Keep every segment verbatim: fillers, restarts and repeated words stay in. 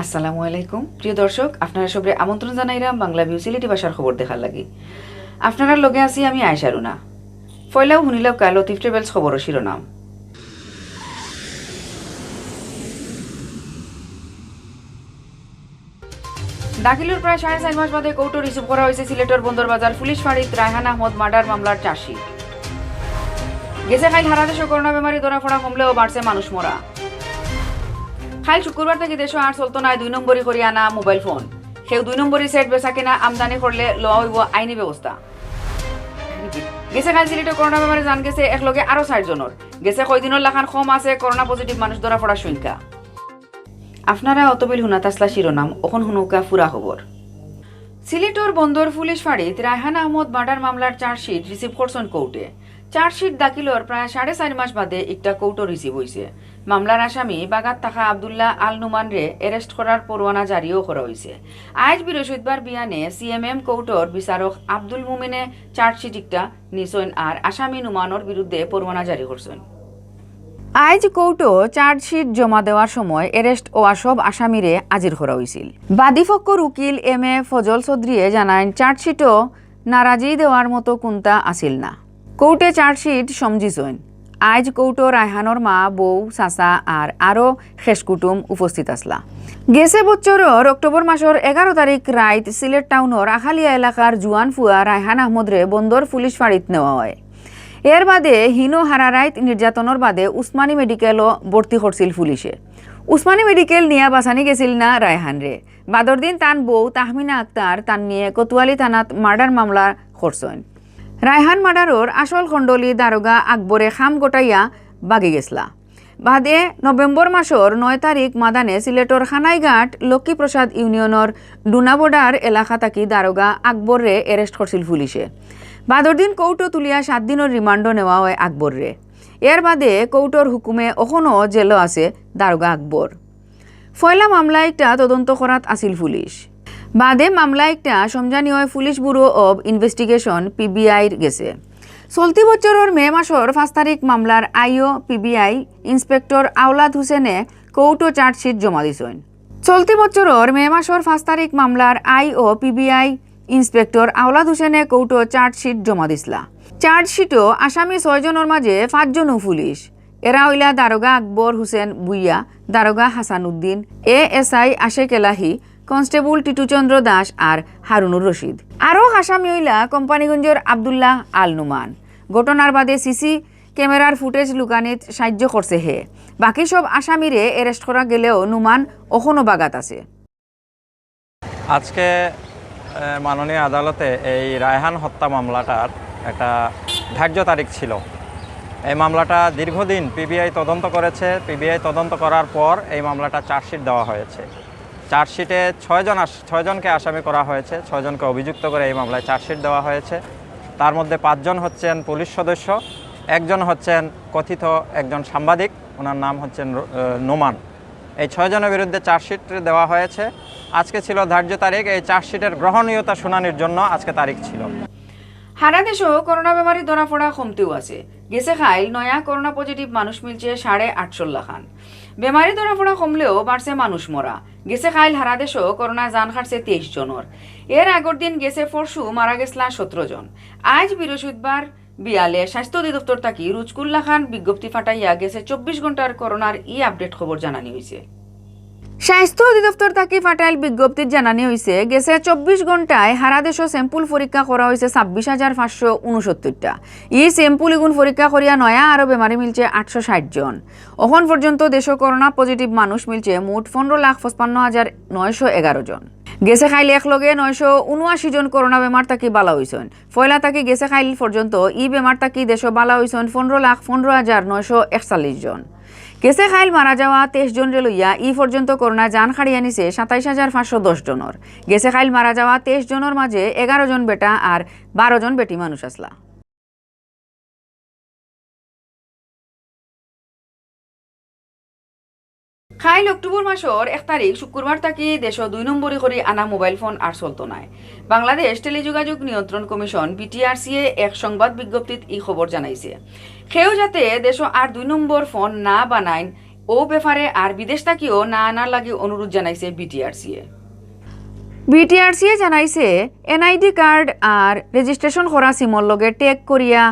আসসালামু আলাইকুম। প্রিয় দর্শক, আপনারা সবরে আমন্ত্রণ জানাইরাম বাংলা ভিউ সিলেটি ভাষার খবর দেখার লাগি। আপনারার লগে আছি আমি আয়েশা রুনা। পয়লাউ হুনিলাউক্কা লতিফ ট্রাভেলস খবরর শিরোনাম। দাখিলর প্রায় সাড়ে চাইর মাস বাদে কোর্টো রিসিভ করা অইছে সিলেটর বন্দরবাজার পুলিশ ফাঁড়িত রায়হান আহমদ মার্ডার মামলার চার্জশিট। গেছে কাইল হারা দেশো করোনা বেমারি ধরা পড়া কমলেও বাড়ছে মানুষ মরা। কাইল শুক্রবার থাকি দেশো আর চলতো নায় দুই নম্বরি করি আনা মোবাইল ফোন। কেউ দুই নম্বরি সেট বেচা কিনা আমদানি করলে লওয়া অইবো আইনি ব্যবস্থা। গেছে কাইল সিলেটো করোনা বেমারে জান গেছে একলগে আরো চাইর জনর। গেছে কয়দিনর লাখান কম আছে করোনা পজিটিভ মানুষ ধরা পড়ার সংখ্যা। আপনারা অতবিল হুনাত আছলা শিরোনাম, অখন হুনউক্কা পুরা খবর। সিলেটর বন্দর পুলিশ ফাঁড়িত রায়হান আহমদ মার্ডার মামলার চার্জশিট রিসিভ করছইন কোর্টে। চার্জশিট দাখিলর প্রায় সাড়ে চাইর মাস বাদে একটা কোর্টো রিসিভ অইছে। মামলার আসামি বাগাত থাকা আব্দুল্লাহ আল নুমানরে অ্যারেস্ট করার পরোয়ানা জারিও করা অইছে। আইজ বৃহস্পতিবার বিয়ানে সিএমএম কোর্টর বিচারক আব্দুল মুমিনে চার্জশিট একটা নিছইন আর আসামি নুমানর বিরুদ্ধে পরোয়ানা জারি করছইন। আইজ কোর্টো চার্জশিট জমা দেওয়ার সময় অ্যারেস্ট অওয়া সব আসামিরে হাজির করা অইছিল। বাদী পক্ষর উকিল এম এ ফজল চৌধুরীয়ে জানাইন, চার্জশিটো নারাজি দেওয়ার মতো কুন্তা আছিল না। কোর্টে চার্জশিট সমঝিছইন। আইজ কোর্টো রায়হানর মা, বউ, চাচা আর আরো খেশ কুটুম উপস্থিত আছলা। গেছে বছরর অক্টোবর মাসর এগারো তারিখ রাইত সিলেট টাউনর আখালিয়া এলাকার জুয়ান ফুয়া রায়হান আহমদরে বন্দর পুলিশ ফাঁড়িত নেওয়া অয়। এর বাদে হিনো হারা রাইত নির্যাতনর বাদে উসমানী মেডিকেলো ভর্তি করছিল পুলিশে। উসমানী মেডিকেল নিয়া বাঁচানি গেছিল না রায়হানরে। বাদর দিন তান বউ তাহমিনা আক্তার তান নিয়ে কোতোয়ালি থানাত মার্ডার মামলা করছইন। রায়হান মার্ডারর আসল খণ্ডলি দারোগা আকবরে খাম গটাইয়া বাগি গেছলা। বাদে নভেম্বর মাসর নয় তারিখ মাদানে সিলেটর খানাইঘাট লক্ষ্মীপ্রসাদ ইউনিয়নর ডুনাবোর্ডার এলাকা থাকি দারোগা আকবররে অ্যারেস্ট করছিল পুলিশে। বাদর দিন কোর্টো তুলিয়া সাত দিনর রিমান্ডো নেওয়া অয় আকবররে। এর বাদে কোর্টর হুকুমে অখনো জেলো আছে দারোগা আকবর। পয়লা মামলা একটা তদন্ত করাত আছিল পুলিশ। বাদে মামলা একটা সমঝানি অয় পুলিশ ব্যুরো অব ইনভেস্টিগেশন, পিবিআইর গেছে। চলতি বছরর মে মাসর পাঁচ তারিখ মামলার আইও পিবিআই ইন্সপেক্টর আওলাদ হোসেনে কোর্টো চার্জশিট জমা দিছইন। চলতি বছরর মে মাসর পাঁচ তারিখ মামলার আইও পিবিআই ইন্সপেক্টর আওলাদ হোসেনে কোর্টো চার্জশিট জমা দিছলা। চার্জশিটো আসামি ছয়জনর মাঝে পাঁচজনউ পুলিশ। এরা অইলা দারোগা আকবর হোসেন ভুইয়া, দারোগা হাসান উদ্দিন, এএসআই আশেক এলাহি, কনস্টেবল টিটুচন্দ্র দাস আর হারুনুর রশিদ। আরো আসামি অইলা কোম্পানীগঞ্জর আব্দুল্লাহ আল নুমান। ঘটনার বাদে সিসি ক্যামেরার ফুটেজ লুকানিত সাহায্য করছে হে। বাকি সব আসামিরে অ্যারেস্ট করা গেলেও নুমান অখনো বাগাত আছে। আজকে, এ, মাননীয় আদালতে এই রায়হান হত্যা মামলাটার একটা ধার্য তারিখ ছিল। এই মামলাটা দীর্ঘদিন পিবিআই তদন্ত করেছে। পিবিআই তদন্ত করার পর এই মামলাটা চার্জশিট দেওয়া হয়েছে। চার্জশিটে ছয়জন আস-, ছয়জনকে আসামি করা হয়েছে, ছয়জনকে অভিযুক্ত করে এই মামলায় চার্জশিট দেওয়া হয়েছে। তার মধ্যে পাঁচজন হচ্ছেন পুলিশ সদস্য, একজন হচ্ছেন কথিত একজন সাংবাদিক, ওনার নাম হচ্ছেন র-, এ, নোমান। এই ছয়জনের বিরুদ্ধে চার্জশিট দেওয়া হয়েছে। আজকে ছিল ধার্য তারিখ, এই চার্জশিটের গ্রহণীয়তা শুনানির জন্য আজকে তারিখ ছিল। হারা দেশো করোনা বেমারি ধরা পড়া কমতেউ আছে। গেছে কাইল নয়া করোনা পজিটিভ মানুষ মিলছে সাড়ে আটশোর লাখান। বেমারি ধরা পড়া কমলেও বাড়ছে মানুষ মরা। গেছে কাইল হারা দেশো করোনায় জান খাটছে তেইশ জনর। এর আগর দিন গেছে পরশু মারা গেছলা সতেরো জন। আইজ বৃহস্পতিবার বিয়ালে স্বাস্থ্য অধিদপ্তর থাকি রুজকুর লাখান বিজ্ঞপ্তি ফাটাইয়া গেছে চব্বিশ ঘন্টার করোনার ই আপডেট খবর জানানি অইছে। স্বাস্থ্য অধিদপ্তর থাকি ফাটাইল বিজ্ঞপ্তিত জানানি অইছে, গেছে চব্বিশ ঘন্টায় হারা দেশো স্যাম্পল পরীক্ষা করা অইছে ছাব্বিশ হাজার পাঁচশো ঊনসত্তরটা। ই স্যাম্পল ইগুন পরীক্ষা করিয়া নয়া আরো বেমারি মিলছে আটশো ষাট জন। অখন পর্যন্ত দেশো করোনা পজিটিভ মানুষ মিলছে মোট পনেরো লাখ পঁচপান্ন হাজার নয়শো এগারো জন। গেছে কাইল একলগে নয়শো ঊনআশি জন করোনা বেমার থাকি বালা অইছইন। পয়লা থাকি গেছে কাইল পর্যন্ত ই বেমার থাকি দেশো বালা অইছইন পনেরো লাখ পনেরো হাজার নয়শো একচল্লিশ জন। গেছে কাইল মারা যাওয়া তেইশ জনরে লইয়া ই পর্যন্ত করোনায় জান কাড়িয়া নিছে সাতাইশ হাজার পাঁচশো দশ জনর। গেছে কাইল মারা যাওয়া তেইশ জনর মাঝে এগারো জন বেটা আর বারো জন বেটি মানুষ আছলা। কাইল অক্টোবর মাসর এক তারিখ শুক্রবার থাকি দেশো দুই নম্বরি করি আনা মোবাইল ফোন আর চলতো নায়। বাংলাদেশ টেলিযোগাযোগ নিয়ন্ত্রণ কমিশন, বিটিআরসিএ, এক সংবাদ বিজ্ঞপ্তিত ই খবর জানাইছে। কেউ যাতে দেশো আর দুই নম্বর ফোন না বানাইন, অউ ব্যাপারে আর বিদেশ থাকিও না আনার লাগি অনুরোধ জানাইছে বিটিআরসিএ। বিটিআরসিএ জানাইছে, এনআইডি কার্ড আর রেজিস্ট্রেশন করা সিমর লগে ট্যাগ করিয়া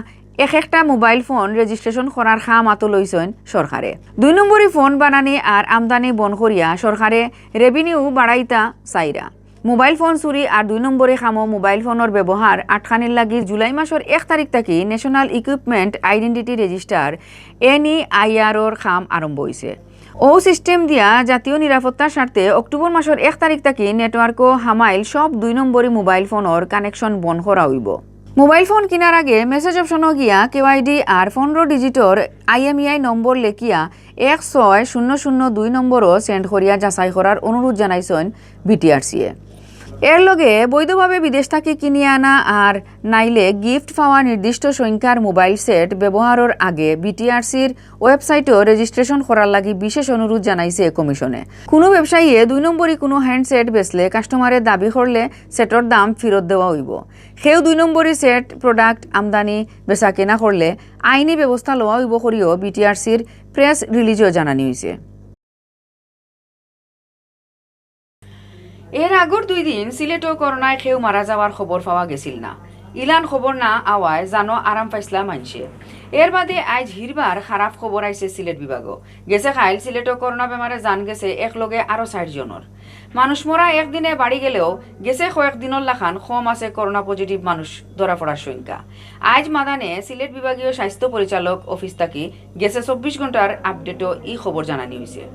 এক একটা মোবাইল ফোন রেজিস্ট্রেশন করার কাম আতো লইছইন সরকারে। দুই নম্বরি ফোন বানানি আর আমদানি বন্ধ করিয়া সরকারে রেভিনিউ বাড়াইতা চাইরা। মোবাইল ফোন চুরি আর দুই নম্বরি কামো মোবাইল ফোনর ব্যবহার আটকানির লাগি জুলাই মাসর এক তারিখ থাকি ন্যাশনাল ইকুইপমেন্ট আইডেন্টিটি রেজিস্টার, এনইআইআরর কাম আরম্ভ অইছে। অউ সিস্টেম দিয়া জাতীয় নিরাপত্তার স্বার্থে অক্টোবর মাসর এক তারিখ থাকি নেটওয়ার্কো হামাইল সব দুই নম্বরি মোবাইল ফোনর কানেকশন বন্ধ করা অইবো। মোবাইল ফোন কিনার আগে মেসেজ অপশনো গিয়া কেওয়াইডি আর পনেরো ডিজিটর আইএমইআই নম্বর লেখিয়া এক ছয় শূন্য শূন্য দুই নম্বরো সেন্ড করিয়া যাচাই করার অনুরোধ জানাইছইন বিটিআরসিএ। এর লগে বৈধভাবে বিদেশ থাকি কিনিয়া আনা আর নাইলে গিফট পাওয়া নির্দিষ্ট সংখ্যার মোবাইল সেট ব্যবহারর আগে বিটিআরসির ওয়েবসাইটো রেজিস্ট্রেশন করার লাগি বিশেষ অনুরোধ জানাইছে কমিশনে। কুনু ব্যবসায়ীয়ে দুই নম্বরি কুনু হ্যান্ডসেট বেচলে কাস্টমারে দাবি করলে সেটর দাম ফিরত দেওয়া অইবো। কেউ দুই নম্বরি সেট প্রোডাক্ট আমদানি বেচা কেনা করলে আইনি ব্যবস্থা লওয়া অইবো করিও বিটিআরসির প্রেস রিলিজো জানানি অইছে। এর আগর দুই দিন সিলেটো করোনায় কেউ মারা যাওয়ার খবর পাওয়া গেছিল না। ইলান খবর না আওয়ায় জানো আরাম পাইছলা মানষে। এর বাদে আইজ হিরবার খারাপ খবর আইছে সিলেট বিভাগো। গেছে কাইল সিলেটো করোনা বেমারে জান গেছে এক লগে আরো চাইর জনর। মানুষ মরা একদিনে বাড়ি গেলেও গেছে কয়েক দিনর লাখান কম আছে করোনা পজিটিভ মানুষ ধরা পড়ার সংখ্যা। আইজ মাদানে সিলেট বিভাগীয় স্বাস্থ্য পরিচালক অফিস থাকি গেছে চব্বিশ ঘন্টার আপডেটো ই খবর জানানি অইছে।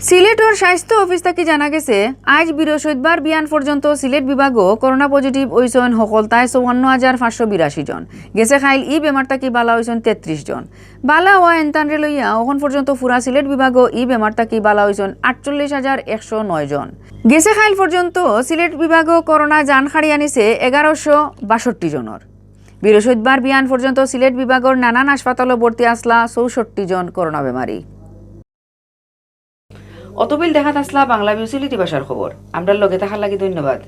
সিলেটর স্বাস্থ্য অফিস থাকি জানা গেছে, আইজ বৃহস্পতিবার বিয়ান পর্যন্ত সিলেট বিভাগো করোনা পজিটিভ অইছইন হকলতায় চুয়ান্ন হাজার পাঁচশো বিরাশি জন। গেছে কাইল ই বেমার থাকি বালা অইছইন তেত্রিশ জন। বালা অওয়া এনতানরে লইয়া অখন পর্যন্ত পুরা সিলেট বিভাগো ই বেমার থাকি বালা অইছইন আটচল্লিশ হাজার একশো নয় জন। গেছে কাইল পর্যন্ত সিলেট বিভাগো করোনা জান কাড়িয়া নিছে এগারোশো বাষট্টি জনর। বৃহস্পতিবার বিয়ান পর্যন্ত সিলেট বিভাগর নানান হাসপাতালো ভর্তি আছলা চৌষট্টি জন করোনা বেমারি। অতবিল দেখাত আছলা বাংলা বিউসিলিটি ভাষার খবর। আমরার লগে থাকার লাগি ধন্যবাদ।